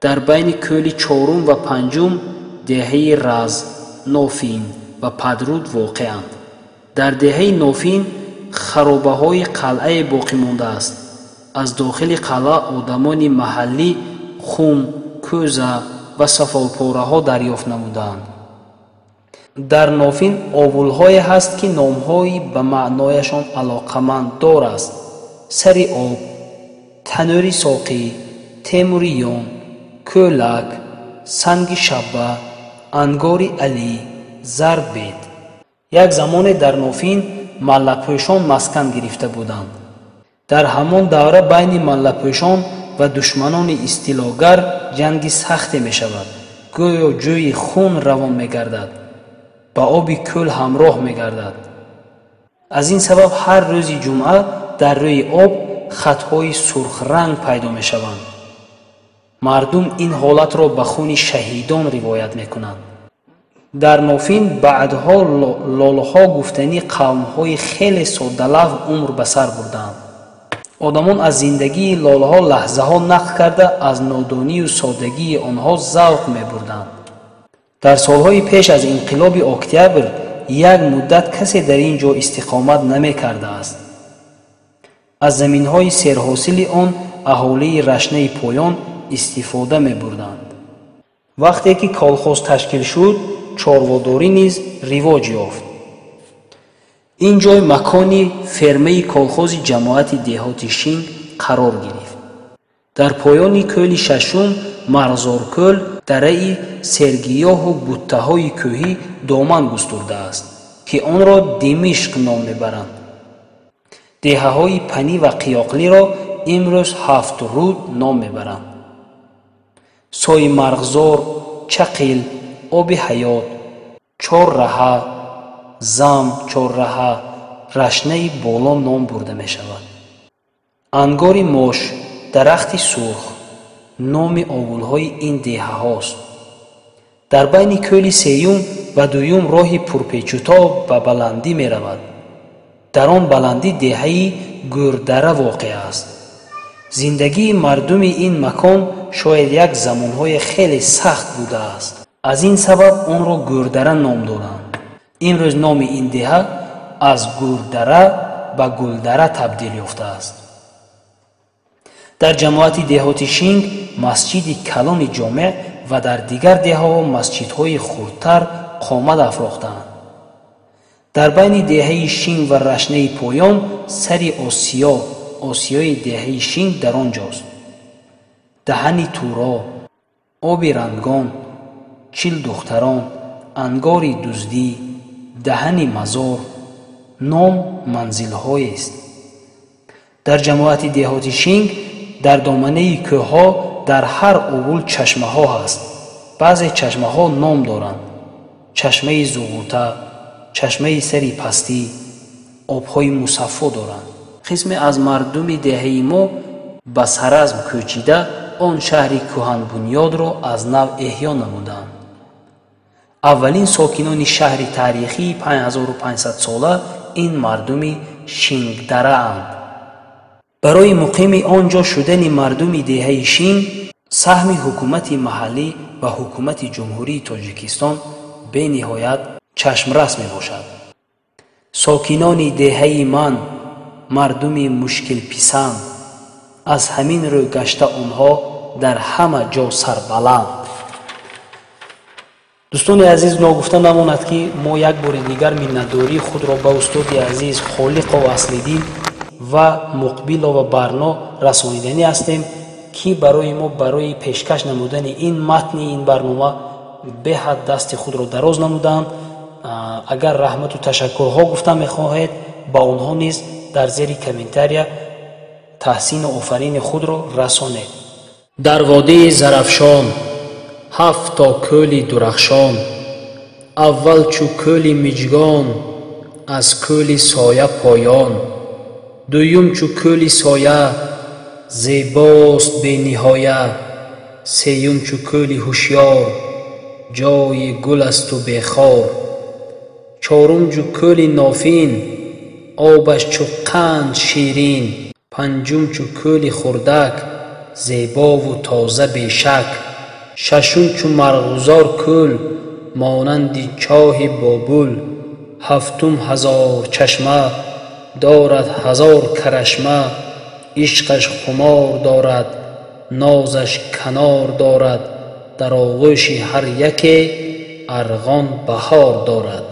Дар байни кӯли чорум ва панҷум деҳаи Раз, Нофин ва Падруд воқеанд. Дар деҳаи Нофин харобаҳои қалъае боқӣ мондааст. Аз дохили қалъа одамони маҳаллӣ хум, кӯза ва сафолпораҳо дарёфт намудаанд. Дар Нофин овулҳое ҳаст, ки номҳои ба маънояшон алоқаманддор аст: Сари об, Танӯри соқӣ, Темуриён, Кӯлак, Санги шабба, Ангори Алӣ, Зарбед. Як замоне дар Нофин маллапӯшон маскан гирифта буданд. Дар ҳамон давра байни маллапӯшон ва душманони истилогар ҷанги сахте мешавад. Гӯё ҷӯи хун равон мегардад, ба оби кӯл ҳамроҳ мегардад. Аз ин сабаб ҳар рӯзи ҷумъа дар рӯи об хатҳои сурхранг пайдо мешаванд. Мардум ин ҳолатро ба хуни шаҳидон ривоят мекунанд. Дар Нофин баъдҳо лолҳо гуфтанӣ қавмҳои хеле соддалавҳ умр ба сар бурдаанд. Одамон аз зиндагии лолҳо лаҳзаҳо нақл карда, аз нодонию соддагии онҳо завқ мебурданд. Дар солҳои пеш аз инқилоби октябр як муддат касе дар ин ҷо истиқомат намекардааст. Аз заминҳои серҳосили он аҳолии Рашнаи поён истифода мебурданд. Вақте ки колхоз ташкил шуд, чорводорӣ низ ривоҷ ёфт. Ин ҷой макони фермаи колхози ҷамоати деҳоти Шинг қарор гирифт. Дар поёни кӯли шашум Марғзоркӯл дараи сергиёҳу буттаҳои кӯҳӣ доман густурдааст, ки онро Димишқ ном мебаранд. Деҳаҳои Панӣ ва Қиёқлиро имрӯз Ҳафтруд ном мебаранд. Сои Марғзор, Чақил, Оби ҳаёт, Чорраҳа, Зам, Чорраҳа, Рашнаи боло ном бурда мешавад. Ангори мош, дарахти сурх номи овулҳои ин деҳаҳост. Дар байни кӯли сеюм ва дуюм роҳи пурпечутоб ба баландӣ меравад. Дар он баландӣ деҳаи Гӯрдара воқеъ аст. Зиндагии мардуми ин макон шояд як замонҳои хеле сахт будааст. Аз ин сабаб онро Гӯрдара ном доданд. Имрӯз номи ин деҳа аз Гӯрдара ба Гулдара табдил ёфтааст. Дар ҷамоати деҳоти Шинг масҷиди калони ҷомеъ ва дар дигар деҳаҳо масҷидҳои хурдтар қомат афрохтаанд. Дар байни деҳаи Шинг ва Рашнаи поён сари Осиё, осиёи деҳаи Шинг дар он ҷост. Даҳани Туро, Оби рангон, Чил духтарон, Ангори дуздӣ, Даҳани мазор ном манзилҳоест. Дар ҷамоати деҳоти Шинг дар доманаи кӯҳҳо дар ҳар овул чашмаҳо ҳаст. Баъзе чашмаҳо ном доранд: чашмаи Зуғута, чашмаи сари пастӣ, обҳои мусаффо доранд. Қисме аз мардуми деҳаи мо ба Саразм кӯчида, он шаҳри кӯҳанбунёдро аз нав эҳё намуданд. Аввалин сокинони шаҳри таърихии 5500 сола ин мардуми Шингдараанд. Барои муқими он ҷо шудани мардуми деҳаи Шинг саҳми ҳукумати маҳаллӣ ва ҳукумати Ҷумҳурии Тоҷикистон бениҳоят чашмрас мебошад. Сокинони деҳаи ман мардуми мушкилписанд, аз ҳамин рӯ гашта онҳо дар ҳама ҷо сарбаланд. Дӯстони азиз, ногуфта намонад, ки мо як бори дигар миннатдории худро ба устоди азиз Холиқов Аслиддин ва Муқбилова Барно расониданӣ ҳастем, ки барои мо барои пешкаш намудани ин матни ин барнома беҳад дасти худро дароз намуданд. Агар раҳмату ташаккурҳо гуфта мехоҳед, ба онҳо низ дар зери комментария таҳсину офарини худро расонед. Дар водии Зарафшон ҳафт то кӯли дурахшон, аввал чу кӯли Миҷгон аз кӯли соя поён, дуюм чу кӯли соя зебост бениҳоя, сеюм чу кӯли ҳушёр ҷои гул асту бехор, чорум чу кӯли Нофин обаш чу қанд ширин, панҷум чу кӯли Хурдак зебову тоза бешак. Шашум чу марғузор кӯл, монанди чоҳи Бобул. Ҳафтум ҳазор чашма, дорад ҳазор карашма. Ишқаш хумор дорад, нозаш канор дорад. Дар оғӯши ҳар яке арғон баҳор дорад.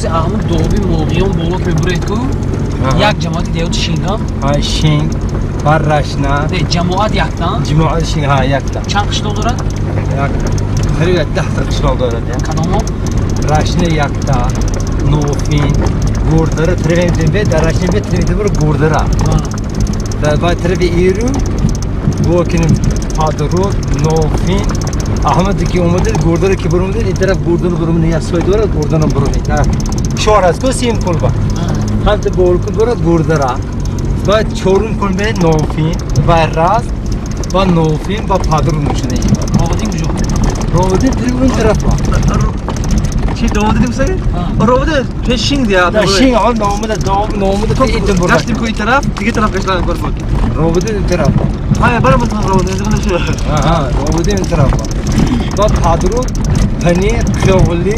Ози аҳмад доби моғиён боло ки мебуред ку як ҷамоати деҳоти Шингам? Ҳа, Шинг, бар Рашна. Не, ҷамоат якта? Ҷамоат Шинг, ҳа, якта. Чанд қишлоқ дорад? Як, қариб 10 та қишлоқ дорад. Кадомо? Рашна якта, Нофин, Гурдара, Тревентебе, дар Рашнебе Тревентебе Гурдара. Дар тарафи Иру, Бокин Падруд, Нофин, Аҳмад ки омадед, Гурдара ки бурумдед, ин тараф Гурдара бурумдед, як сой дорад, Гурдара бурумдед. Шор аст ку сим кулба. Ҳамта болку дорад Гурдара. Баъд чорум кулбе Нофин, ва Раз, ва Нофин, ва Падруд мешуд. Ровадин куҷо? Ровадин он тараф. Чи доводидим саги? Ровади пеш Шинг дия. Да, Шинг, он номуда, номуда итин бурда. Гаштим ку ин тараф, дига тараф гаштан кор буд. Ровади ин тараф. Ҳа, барам ровади, ин шу. Аҳа, ровади ин тараф. Ва Падруд, Панир, Қиёғли,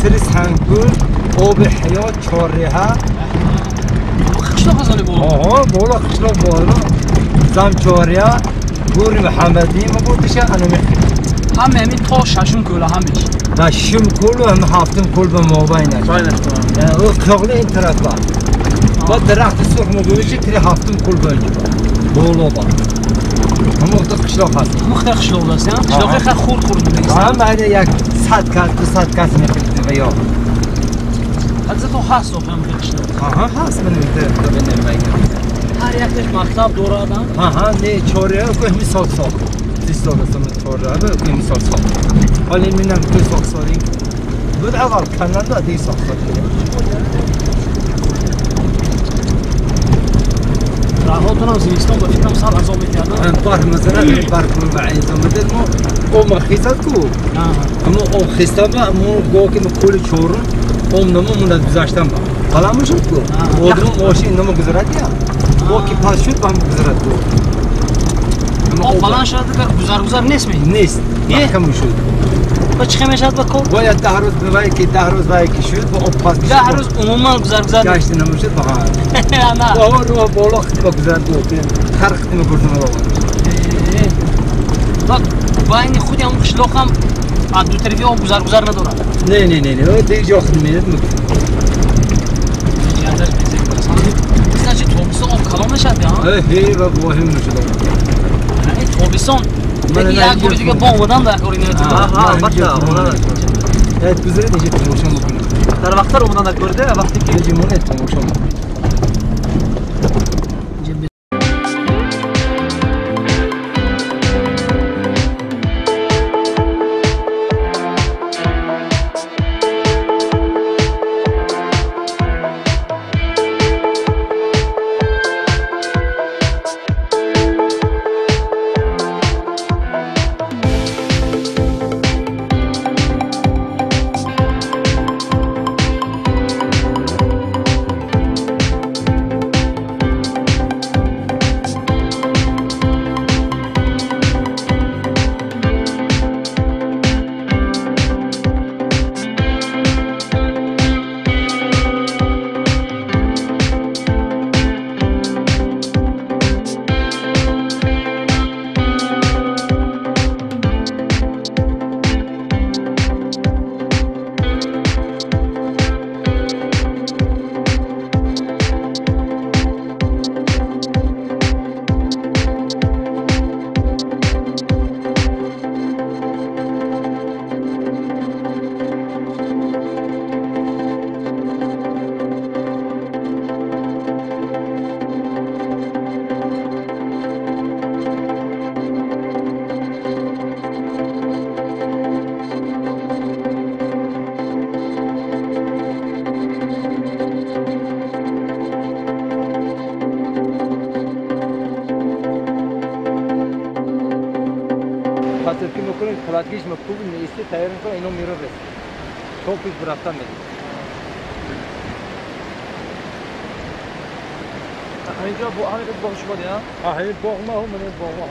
Сири Сангул, Оби Ҳаёт, Чорреҳа. Қишлоқ аз оли боло. Оҳо, боло қишлоқ боло. Замчория, Гури Муҳаммадӣ мабудиша ана мехи. Ҳама ҳамин то шашум кӯла ҳамеш. Да, шишум кӯл ва ҳам ҳафтум кӯл ба мобайн аст. Яъне ӯ Қиёғли ин тараф ба. Ва дарахти сурх мабудиши тири ҳафтум кӯл ба инҷо. Боло ба. Ҳама вақт қишлоқ ҳаст. Ҳама вақт қишлоқ аст, я? Қишлоқи хеле хурд хурд буд. Ҳама ҳар як 100 кас, 200 кас мехӯрд ва ё. Ҳазрат ҳаст охир ҳам қишлоқ. Аҳа, ҳаст ман ҳар якташ мактаб дорад, ҳа? Аҳа, не, чория ку ҳами сол сохт. 30 сол аст, ман чория ку ҳами сол сохт. Ҳоло минам ку сохт солим. Буд аввал кананда диг сохт сол. Раҳотунам зимистон ба фикрам сар азоб метиҳад. Барф мазанад, барф азоб медиҳад. Мо об хисад ку. Мо об хистам, мо гоҳ ки мо кӯли чорум об намо мунад гузаштам ба. Баланд мешуд ку. Одам мошин намо гузарад я. Бо ки пас шуд ба ҳам гузарад ку. Об баланд шуд агар гузар нест ми? Нест. Маҳкам шуд. Ба чӣ мешавад ба кор? Бояд 10 рӯз вай ки 10 рӯз вай ки шуд ба об пас. 10 рӯз умуман гузар гашт намешуд ба ҳа. На. Бо рӯ боло хит ба гузар ку. Хар хит ма бурдам ба. Ба байни худи ҳам қишлоқ ҳам аз ду тарафи об гузар надорад. Не, не, не, не, диг ҷо хит мерад. Значит, тобистон об калон мешавад, я? Э, ва воҳим мешуд. Тобистон як бори дига бо омадан дар кори Аҳа, албатта, омадан. Э, гузаред инҷо тамошо мекунем. Дар вақттар омадан дар корида, вақте ки инҷо монед тамошо мекунем. Пасирки мекунем, палаткиш мекубим, меисти тайёр мекунем, ино миро рес. Топиш бурафтан медиҳем. Ҳаминҷо бо ҳамин боғ шумо дия? Ҳамин боғ ма, ҳамин боғ ма.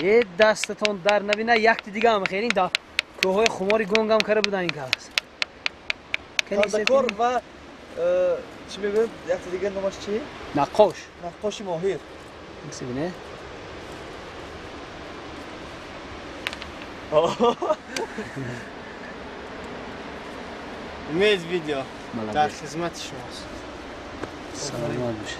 Е дастатон дар навина якти дига ҳам хелин да кӯҳҳои хумори гонгам кара будан ин кас. Кор ва чӣ мегӯянд, якти дига номаш чӣ? Наққош. Наққоши моҳир. Бибине. Умед видео дар хизмати шумост. Саломат бошед.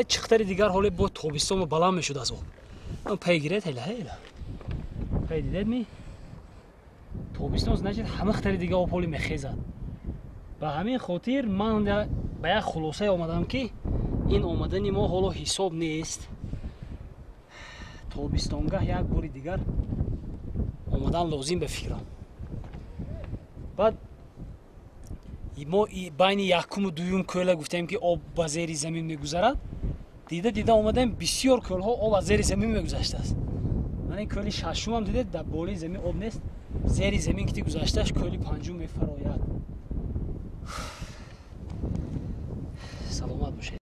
Чиқтари дигар ҳоле бо тобистон баланд мешуд аз об. Пай гиред ҳела ҳела. Пай дидед ми? Тобистон значит ҳама хтари дига об ҳоле мехезад. Ба ҳамин хотир ман ба як хулосае омадам ки ин омадани мо ҳоло ҳисоб нест. Тобистонгаҳ як бори дигар омадан лозим ба фикрам. Баъд мо байни якуму дуюм кӯла гуфтем ки об ба зери замин мегузарад. Дида дида омадаем бисёр кӯлҳо об аз зери замин мегузаштааст. Ман ин кӯли шашумам дидед, дар болои замин об нест, зери замин ки гузаштааш кӯли панҷум мефарояд. Саломат бошед.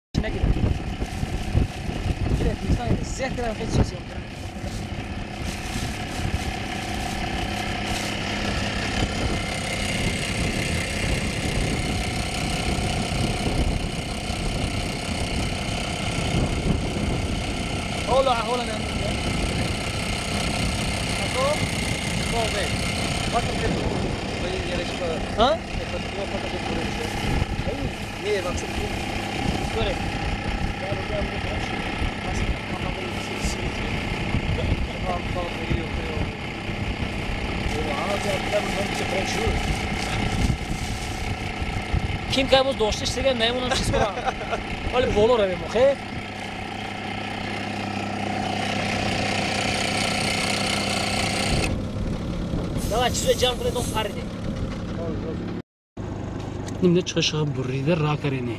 Ким кай боз дошташ сега намонам чиз кунам. Вале боло равем охе. Давай чизо ҷамъ кунед, он париде. Нимда чиқашиға бурида ракарене.